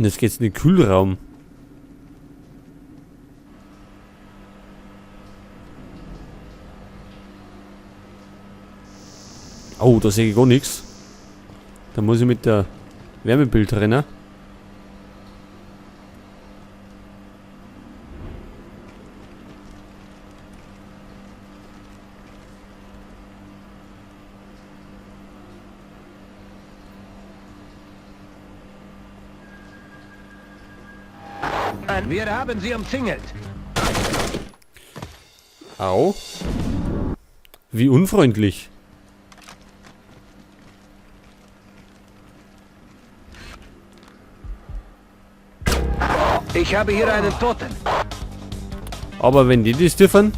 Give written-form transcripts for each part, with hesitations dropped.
Und jetzt geht's in den Kühlraum. Oh, da sehe ich gar nichts. Da muss ich mit der Wärmebild rennen. Wir haben sie umzingelt. Au. Wie unfreundlich. Ich habe hier einen Toten. Aber wenn die das dürfen,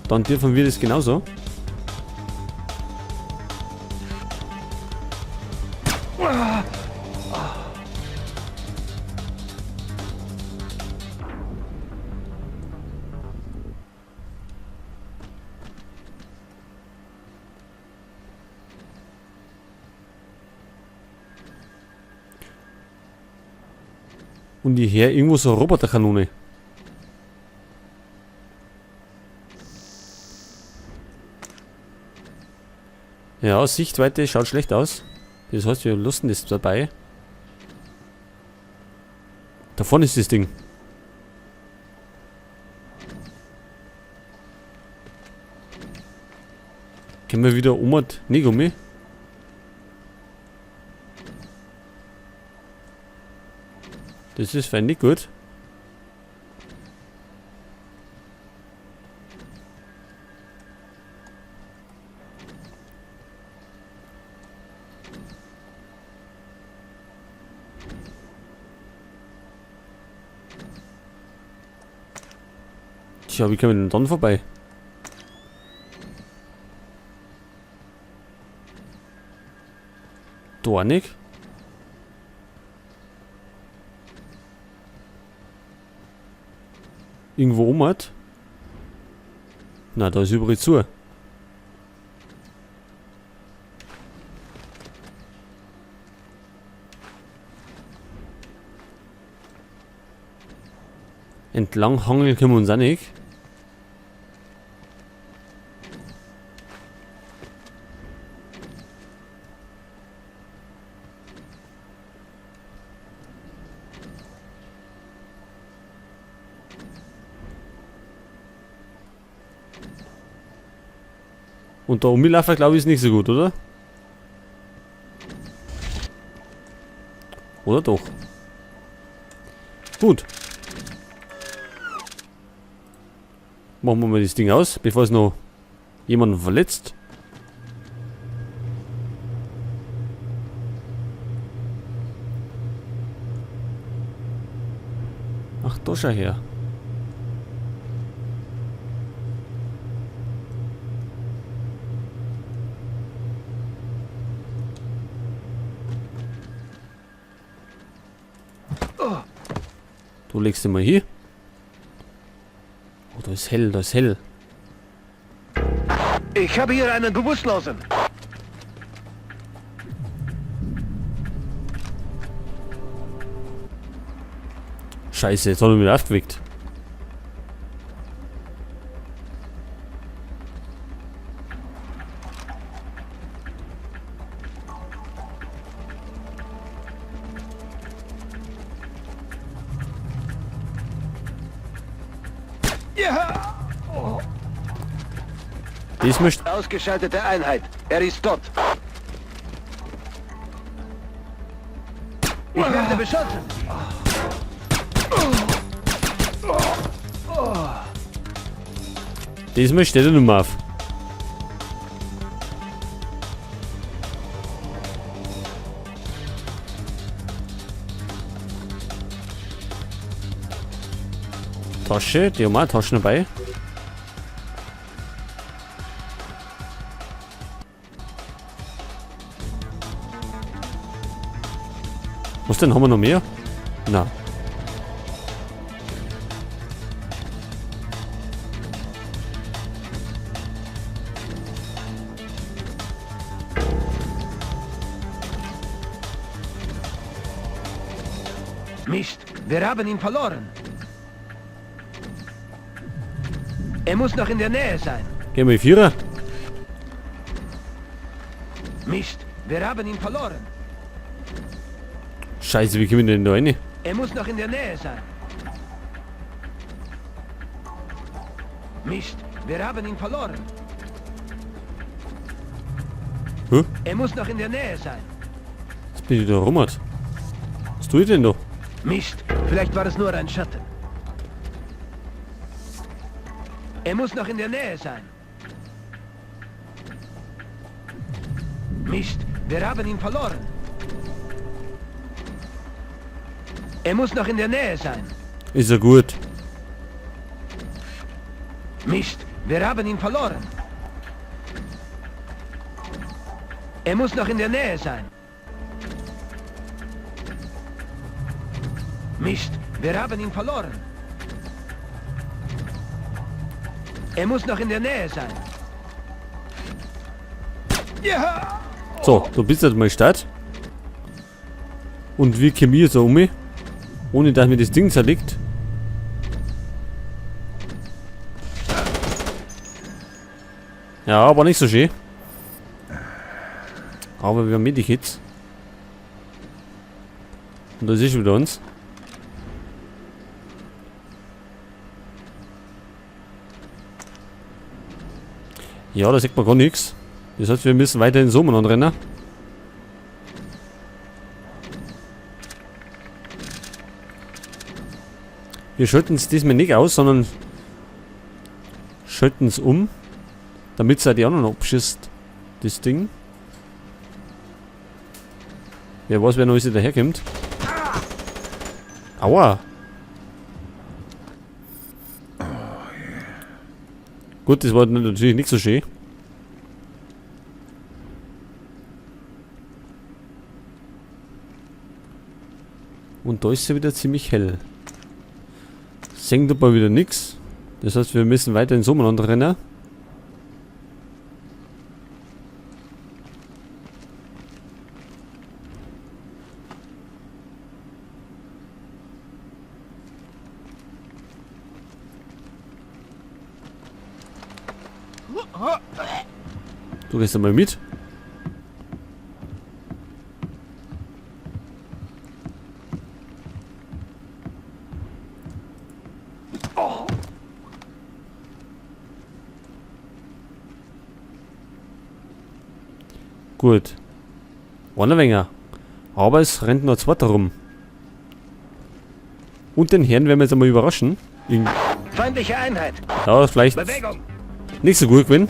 dann dürfen wir das genauso. Und hierher irgendwo so eine Roboterkanone. Ja, Sichtweite schaut schlecht aus. Das heißt, wir lassen das dabei. Da vorne ist das Ding. Können wir wieder um und nicht um mich? Das ist fein nicht gut. Tja, wie kommen wir denn dann vorbei? Da auch nicht. Irgendwo um hat. Na, da ist überall zu. Entlang hangeln können wir uns auch nicht. Und da umlaufen, glaube ich, ist nicht so gut, oder? Oder doch? Gut. Machen wir mal das Ding aus, bevor es noch jemanden verletzt. Ach, da schau her. Du legst ihn mal hier. Oh, da ist hell, da ist hell. Ich habe hier einen Bewusstlosen. Scheiße, jetzt hat er mich aufgeweckt. Ja. Das möchte Ausgeschaltete Einheit. Er ist tot. Ich werde beschossen. Diesmal steht er nicht mehr auf. Tasche, die haben auch Taschen dabei. Was denn? Haben wir noch mehr? Na. Mist, wir haben ihn verloren. Er muss noch in der Nähe sein. Gehen wir Vierer. Mist, wir haben ihn verloren. Scheiße, wie kommen wir denn da rein? Er muss noch in der Nähe sein. Mist, wir haben ihn verloren. Hä? Er muss noch in der Nähe sein. Jetzt bin ich da rum. Was tue ich denn da? Mist, vielleicht war es nur ein Schatten. Er muss noch in der Nähe sein. Mist, wir haben ihn verloren. Er muss noch in der Nähe sein. Ist ja gut. Mist, wir haben ihn verloren. Er muss noch in der Nähe sein. Mist, wir haben ihn verloren. Er muss noch in der Nähe sein. Ja! So, du bist jetzt mal Start. Und wie komme ich jetzt um? Ohne dass mir das Ding zerlegt. Ja, aber nicht so schön. Aber wir haben Medikits. Und das ist schon wieder uns. Ja, da sieht man gar nichts. Das heißt, wir müssen weiterhin so umeinander rennen. Wir schalten es diesmal nicht aus, sondern schalten es um, damit es auch die anderen abschießt, das Ding. Wer weiß, wer noch alles daherkommt. Aua! Gut, das war natürlich nicht so schön. Und da ist sie wieder ziemlich hell. Senkt aber wieder nix. Das heißt, wir müssen weiter in umeinander rennen. Du gehst einmal mit. Gut. War ein wenig. Aber es rennt noch zweiter rum. Und den Herrn werden wir jetzt einmal überraschen. Feindliche Einheit. Ja, vielleicht Bewegung. nicht so gut gewesen.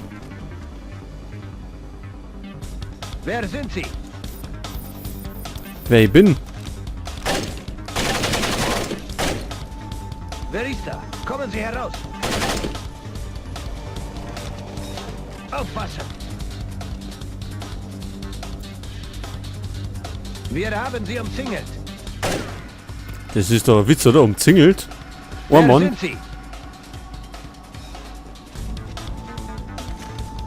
Wer sind Sie? Wer ich bin? Wer ist da? Kommen Sie heraus! Aufpassen! Wir haben Sie umzingelt. Das ist doch ein Witz, oder? Umzingelt? Oh Wer Mann. sind Sie?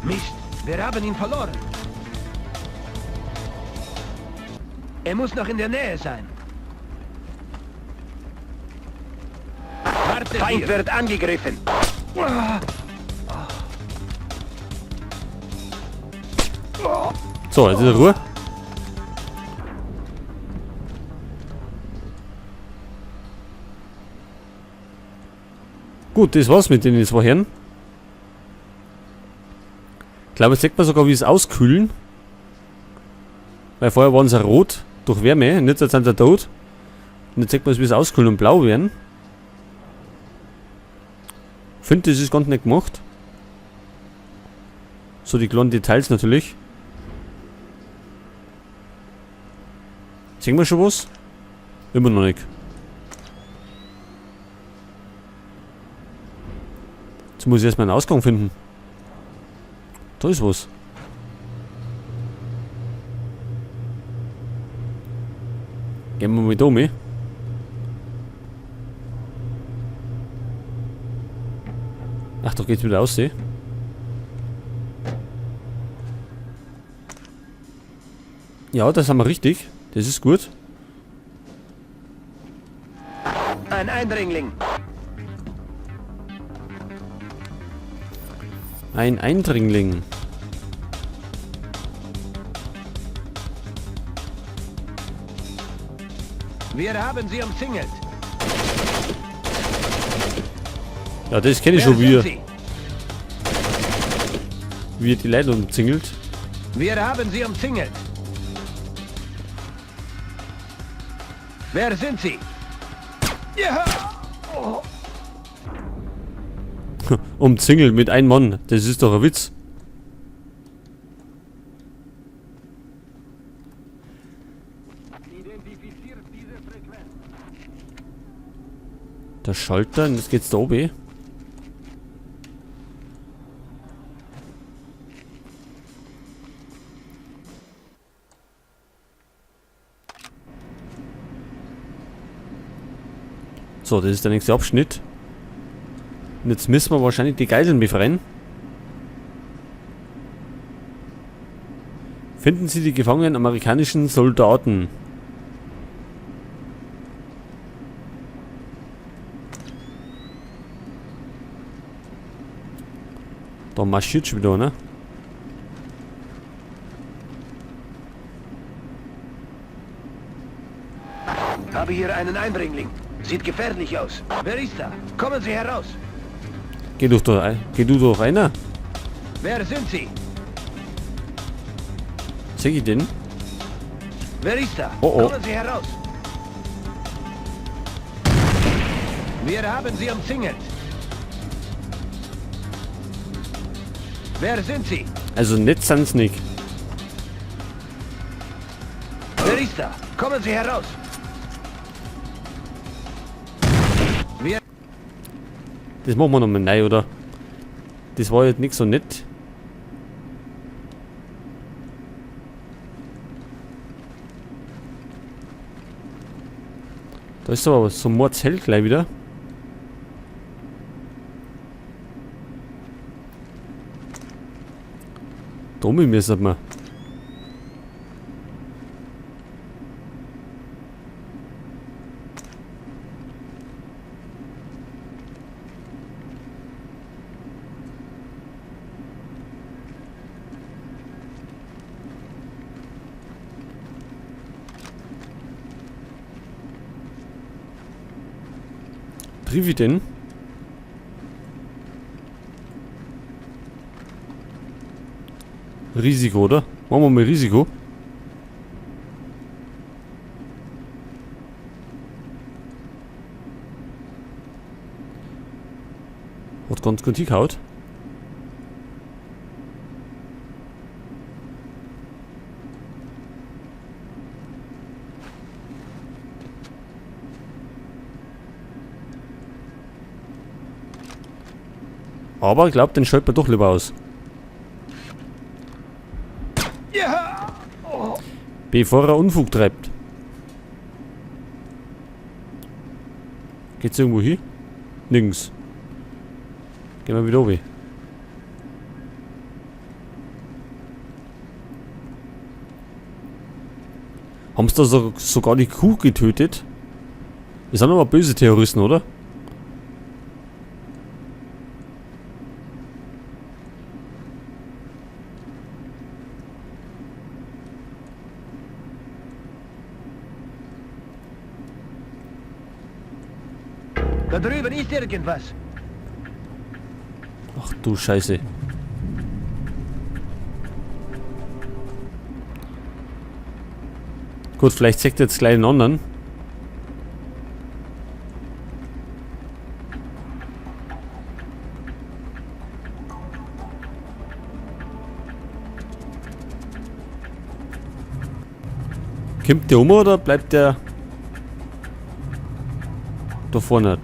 Mist, wir haben ihn verloren. Er muss noch in der Nähe sein. Warte Feind hier. Wird angegriffen. So, jetzt ist Ruhe. Gut, das war's mit den zwei Herren. Ich glaube, jetzt sieht man sogar, wie es auskühlen. Weil vorher waren sie rot durch Wärme und jetzt sind sie tot. Und jetzt sieht man, wie es auskühlen und blau werden. Ich finde, das ist ganz nett gemacht. So die kleinen Details natürlich. Sehen wir schon was? Immer noch nicht. Jetzt muss ich erstmal einen Ausgang finden. Da ist was. Gehen wir mal da mit. Ach, da geht's wieder raus, eh? Ja, das haben wir richtig. Das ist gut. Ein Eindringling. Ein Eindringling. Wir haben sie umzingelt. Ja, das kenne ich Wer schon, sind wie, sie? wie er die Leute umzingelt. Wir haben sie umzingelt. Wer sind sie? Ja! Umzingelt mit einem Mann. Das ist doch ein Witz. Der Schalter, und jetzt geht's da oben. So, das ist der nächste Abschnitt. Und jetzt müssen wir wahrscheinlich die Geiseln befreien. Finden Sie die gefangenen amerikanischen Soldaten. Da marschiert schon wieder, ne? Habe hier einen Eindringling. Sieht gefährlich aus. Wer ist da? Kommen Sie heraus. Geh doch da, geh du doch einer. Wer sind Sie? Seh ich den? Wer ist da? Oh, oh. Kommen Sie heraus. Wir haben sie umzingelt. Wer sind Sie? Also nett sind's nicht. Wer ist da? Kommen Sie heraus. Wir Das machen wir nochmal neu, oder? Das war jetzt nicht so nett. Da ist aber so ein Mordzelt gleich wieder. Dumme müssen wir. Triff ich denn? Risiko, oder? Machen wir mal Risiko. Hat ganz gut hingehauen. Aber ich glaube, den schaltet man doch lieber aus. Ja! Bevor er Unfug treibt. Geht's irgendwo hin? Nirgends. Gehen wir wieder runter. Haben sie da sogar die Kuh getötet? Das sind aber böse Terroristen, oder? Da drüben ist irgendwas. Ach du Scheiße. Gut, vielleicht zeigt er jetzt gleich den anderen. Kommt der um oder bleibt der da vorne?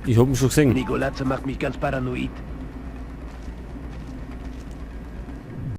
Ich hab ihn schon gesehen. Nicolatze macht mich ganz paranoid.